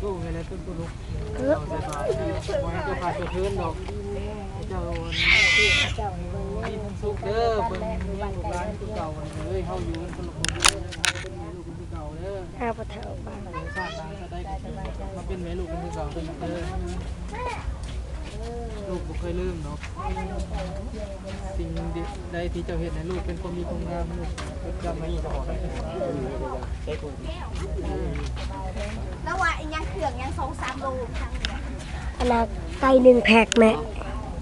ລູກໃຫ້ໄດ້ເປັນຜູ້ລູກ ເອີ ເຈົ້າໃສ່ບາດ ເອີ ບໍ່ໃຫ້ເຈົ້າຂາດເຈົ້າເທີນດອກ ໃຫ້ເຈົ້າ ເຈົ້າມີຄວາມສຸກເດີ ເບິ່ງລູກຫຼານຄືເກົ່າ ເອີຍ ເຮົາຢູ່ກັນຄົນລະຄົນເດີ ເຮົາເປັນແມ່ລູກກັນຄືເກົ່າເດີ ອ້າວ ພໍ່ເຖົ້າ ຊາດໜ້າຊາດໃດກໍມາເປັນແມ່ລູກກັນຄືເກົ່າເດີ ລູກບໍ່ເຄີຍລືມດອກ ສິ່ງໃດທີ່ເຈົ້າເຮັດໃຫ້ລູກເປັນຄວາມດີຄວາມງາມ ລູກຈົດຈຳໄວ້ຕະຫຼອດ. ລະວ່າອີຫຍັງເຄື່ອງຫຍັງສອງສາມໂລທັງ ອັນນ່າ ໄກ່ໜຶ່ງແພັກແມ່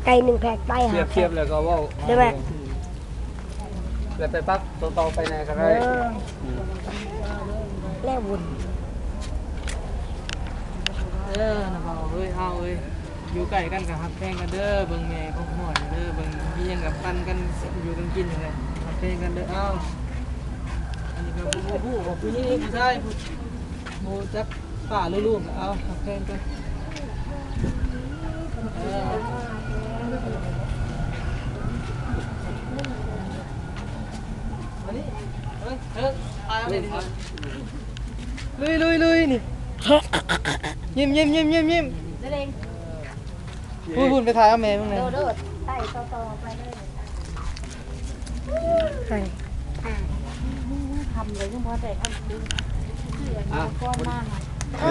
ໄກ່ໜຶ່ງແພັກໄປຫາ ທຽບ ທຽບແລ້ວກໍເວົ້າ ເດີແມ່ ແລ້ວໄປປັກໂຕຕໍ່ໄປແດ່ກໍໄດ້ ເອີ ແລ້ວວຸ້ນ ເອີ ນະບ່າວເອີຍ ເຮົາເອີຍ ຢູ່ໃກ້ກັນກໍຮັກແພງກັນເດີ ເບິ່ງແມ່ຂອງຮອດເດີ ເບິ່ງມີຫຍັງກໍປັນກັນ ຢູ່ກັນກິນນີ້ແຫຼະ ຮັກແພງກັນເດີ ເອົ້າ ອັນນີ້ກໍບໍ່ຮູ້ວ່າຜູ້ຍິງຜູ້ຊາຍ ບໍ່ຮູ້ຈັກປ້າຫຼືລຸງ ເອົ້າ ຮັກແພງກັນ ເອີ ມານີ້ ເອີ ເອີ ຖ່າຍເອົານີ້ ລຸຍ ລຸຍ ລຸຍ ນີ້ ຍິ້ມ ຍິ້ມ ຍິ້ມ ຍິ້ມ ຍິ້ມ ເດີ ພຸ້ນ ພຸ້ນ ໄປຖ່າຍເອົາແມ່ມຶງແດ່ ໂດດ ໂດດ ໄຕ່ຕໍ່ໆໄປເລີຍ ໄປ ອ່າ ຄ່ຳເລີຍ ຍັງບໍ່ໄດ້ຄ່ຳຄື ອ່ະ ກ່ອນມາ ມື້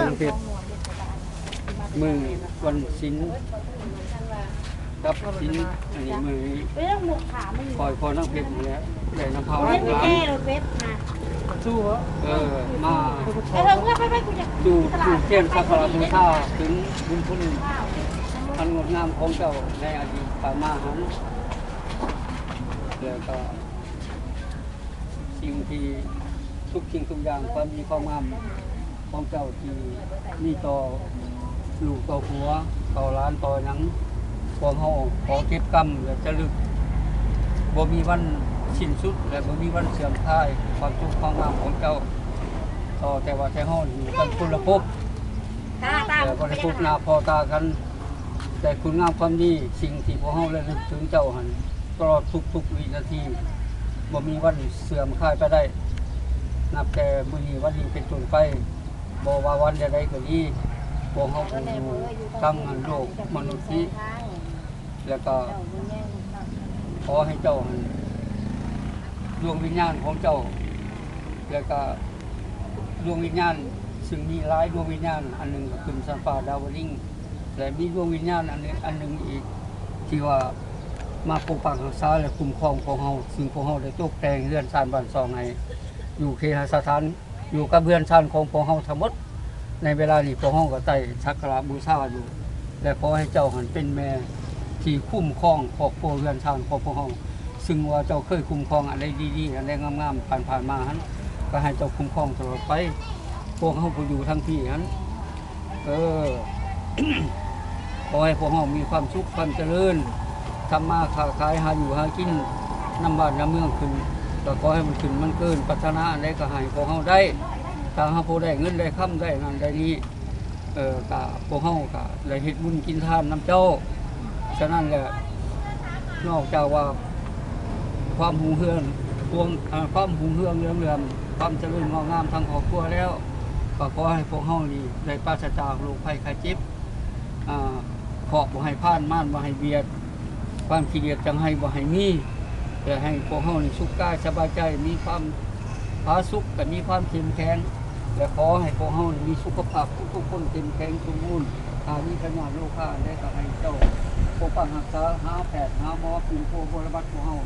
ມື້ວັນສິນ ກັບສິນ ອັນນີ້ມື້ນີ້ ຂ້ອຍພໍ່ນາງເພັດນີ້ແຫຼະ ໄດ້ນຳພາລູກຫຼານ ເອີ ມາຈູດທຽນສັກກາລະບູຊາເຖິງບຸນຄຸນອັນງົດງາມຂອງເຈົ້າໃນອະດີດຜ່ານມາຫັ້ນ ແລ້ວກໍ ສິ່ງທີ່ ທຸກສິ່ງທຸກຢ່າງ ຄວາມດີຄວາມງາມຂອງເຈົ້າທີ່ມີຕໍ່ລູກຕໍ່ຜົວ ຕໍ່ຫຼານຕໍ່ຫຍັງ ພວກເຮົາຂໍເກັບກຳ ແລະ ຈະລຶກ ບໍ່ມີວັນ ສິ້ນສຸດ ແລະ ບໍ່ມີວັນເສື່ອມຄາຍຄວາມສຸກຄວາມງາມຂອງເຈົ້າ ຕໍ່ແຕ່ວ່າແຕ່ເຮົາຢູ່ກັນຄົນລະພົບ ແລະ ບໍ່ໄດ້ພົບໜ້າພໍ້ຕາກັນ. ແຕ່ຄຸນງາມຄວາມດີ ສິ່ງທີ່ພວກເຮົາລະນຶກເຖິງເຈົ້າຫັ້ນ ຕະຫຼອດທຸກໆວິນາທີ ບໍ່ມີວັນເສື່ອມຄາຍໄປໄດ້. ນັບແຕ່ມື້ນີ້ວັນນີ້ເປັນຕົ້ນໄປ ບໍ່ວ່າວັນໃດໆກໍດີ ພວກເຮົາຜູ້ຢູ່ທັງໂລກມະນຸດນີ້ ແລ້ວກໍຂໍໃຫ້ເຈົ້າຫັ້ນ ດວງວິນຍານຂອງເຈົ້າ ແລ້ວກໍດວງວິນຍານ ຊຶ່ງມີຫຼາຍດວງວິນຍານ ອັນໜຶ່ງກໍຂຶ້ນຊັ້ນຟ້າດາວະລິງ ແລະ ມີດວງວິນຍານອັນໜຶ່ງ ອັນໜຶ່ງອີກ ທີ່ວ່າມາປົກປັກຮັກສາ ແລະ ຄຸ້ມຄອງພວກເຮົາ ຊຶ່ງພວກເຮົາໄດ້ຕົກແຕ່ງເຮືອນຊານບ້ານຊ່ອງໃຫ້ຢູ່ເຄຫະສະຖານ ຢູ່ກັບເຮືອນຊານຂອງພວກເຮົາທັງໝົດ. ໃນເວລານີ້ພວກເຮົາກໍໄດ້ສັກກາລະບູຊາຢູ່ ແລະ ຂໍໃຫ້ເຈົ້າຫັ້ນເປັນແມ່ທີ່ຄຸ້ມຄອງຄອບຄົວເຮືອນຊານຂອງພວກເຮົາ ຊຶ່ງວ່າເຈົ້າເຄີຍຄຸ້ມຄອງອັນໃດດີໆ ອັນໃດງາມໆ ຜ່ານໆມາຫັ້ນ ກໍໃຫ້ເຈົ້າຄຸ້ມຄອງຕະຫຼອດໄປ. ພວກເຮົາຜູ້ຢູ່ທາງພີ້ຫັ້ນ ເອີ ຂໍໃຫ້ພວກເຮົາມີຄວາມສຸກຄວາມຈະເລີນ ທຳມາຄ້າຂາຍ ຫາຢູ່ຫາກິນ ນຳບ້ານນຳເມືອງຂຶ້ນ ກໍຂໍໃຫ້ມັນຂຶ້ນມັນເກີນ ປາດຖະໜາອັນໃດກໍໃຫ້ພວກເຮົາໄດ້. ຖ້າຫາກຜູ້ໄດ້ເງິນໄດ້ຄຳ ໄດ້ນັ້ນໄດ້ນີ້ ເອີ ກໍພວກເຮົາກໍໄດ້ເຮັດບຸນກິນທານນຳເຈົ້າ. ສະນັ້ນແຫຼະ ນອກຈາກວ່າຄວາມຮຸ່ງເຮືອງ ຄວາມ ອາ ຄວາມຮຸ່ງເຮືອງເຫຼືອງເຫຼື້ອມ ຄວາມຈະເລີນງອກງາມທາງຄອບຄົວແລ້ວ ກໍຂໍໃຫ້ພວກເຮົານີ້ໄດ້ປາສະຈາກໂລກໄພໄຂ້ເຈັບ ອາ ເຄາະບໍ່ໃຫ້ພານ ມານບໍ່ໃຫ້ບຽດ ຄວາມຂີ້ດຽດຈັງໄຫ້ບໍ່ໃຫ້ມີ ແລະ ໃຫ້ພວກເຮົານີ້ສຸກກາຍສະບາຍໃຈ ມີຄວາມຜາສຸກ ແລະ ມີຄວາມເຂັ້ມແຂງ ແລະ ຂໍໃຫ້ພວກເຮົານີ້ມີສຸຂະພາບທຸກໆຄົນເຂັ້ມແຂງສົມບູນ. ຖ້າມີພະຍາດໂລຄາອັນໃດກໍໃຫ້ເຈົ້າປົກປັກຮັກສາ ຫາແພດຫາໝໍ ປິ່ນປົວບົວລະບັດພວກເຮົາ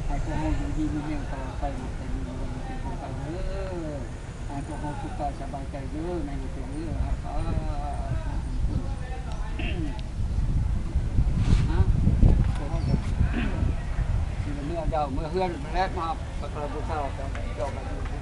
ໃຫ້ພວກເຮົາຢູ່ດີມີແຮງຕະຫຼອດໄປ ນັບແຕ່ມື້ນີ້ເປັນຕົ້ນໄປເດີ. ໃຫ້ພວກເຮົາສຸກກາຍສະບາຍໃຈເດີ ແມ່ນເດີ. ອາ ສາທຸ ຮະ ພວກເຮົາກໍຊິເມືອດາວ ເມືອເຮືອນແລ້ວ ມາສັກກາລະບູຊາເຈົ້າ ເຈົ້າກໍຢູ່